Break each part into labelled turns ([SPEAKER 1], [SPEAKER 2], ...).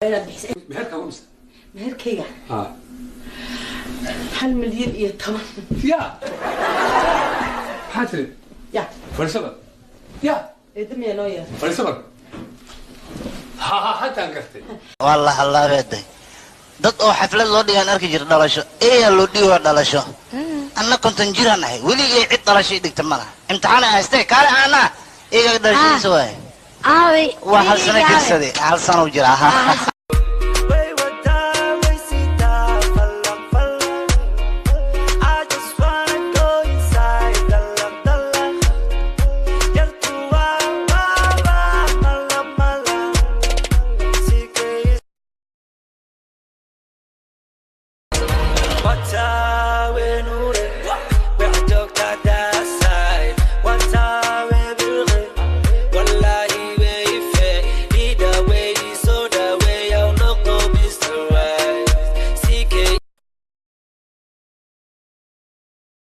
[SPEAKER 1] Inaad bixisa.
[SPEAKER 2] Meherka waa imisa?
[SPEAKER 1] Meherkayga?
[SPEAKER 2] Ha.
[SPEAKER 1] 1,010,000.
[SPEAKER 2] Ya, maxaa tiri?
[SPEAKER 1] Ya.
[SPEAKER 2] Fadhiisaba ya.
[SPEAKER 1] Eedda miyaa noo yeer?
[SPEAKER 2] Fadhiisaba. Ha ha, hataan gartay.
[SPEAKER 3] Waa la hallaabeeday. Dad oo xaflad loo dhigaan arki jira dhalasho, eeyaa loo dhigi waa dhalasho. Anna 50 jiraan ahay, weligay cid dhalasho ii dhigta ma laha. Imtixaan haystee, kaale aanaa iyaga dhalashadiisa waaye.
[SPEAKER 4] Aaway?
[SPEAKER 3] Waa hal sano jirsaday, hal sano u jiraa.
[SPEAKER 5] Way wataa, way sitaa, falaq falaq. I just wanna go inside, dalaq dalaq. Yartu waa waa waa malab malab. Sikay Watawe nure, waxaad joogtaa that side. Watawe bilqe, wallahi way ife. Ii dhaweey, ii soo dhaweey, aw noqo Mr. Right. CK.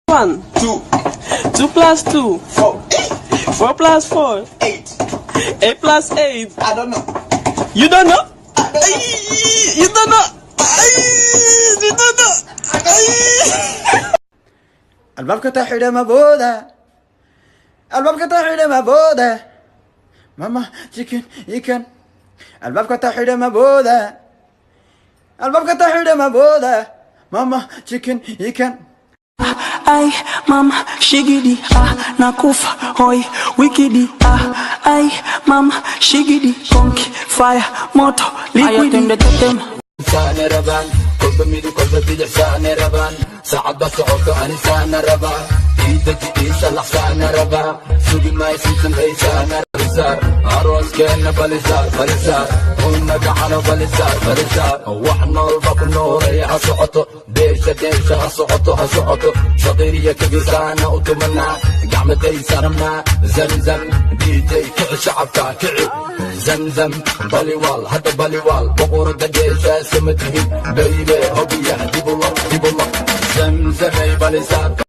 [SPEAKER 6] 1, 2, 2 plus 2, 4, 4 plus 4, 8, 8 plus 8.
[SPEAKER 7] I don't know.
[SPEAKER 6] You don't know? You don't know? You don't know?
[SPEAKER 7] Albaabka taa xidha mabooda, albaabka taa xidha mabooda, mama chicken ikan. Albaabka taa xidha mabooda, albaabka taa xidha mabooda, mama chicken ikan.
[SPEAKER 6] Ai mama shigidi, ah, nakufa hoi wikidi, ah, ai mama shigidi, konki fire moto liquidi.
[SPEAKER 8] Saana rabaan kolba midig, kolba bidix, saana rabaan saacadba socoto, ani saana rabaa, ii deji, ii salax, saana rabaa, sugi maayo samsamay, saana balisaar arooskeenna, balisaar balisaar una gacano, balisaar balisaar wax noolba ku noolaya. Ha socoto deesha, deesha ha socoto, ha socoto saqiiriya kabisaana u tumanaa, gacmadaysa rabnaa. Zamzam DJ, kici shacabka, kici. Zamzam baliwaal, hadda baliwaal, boqorada dheesha sama tihid, baby, hobiya dibula dibula, zamzamay balisaar.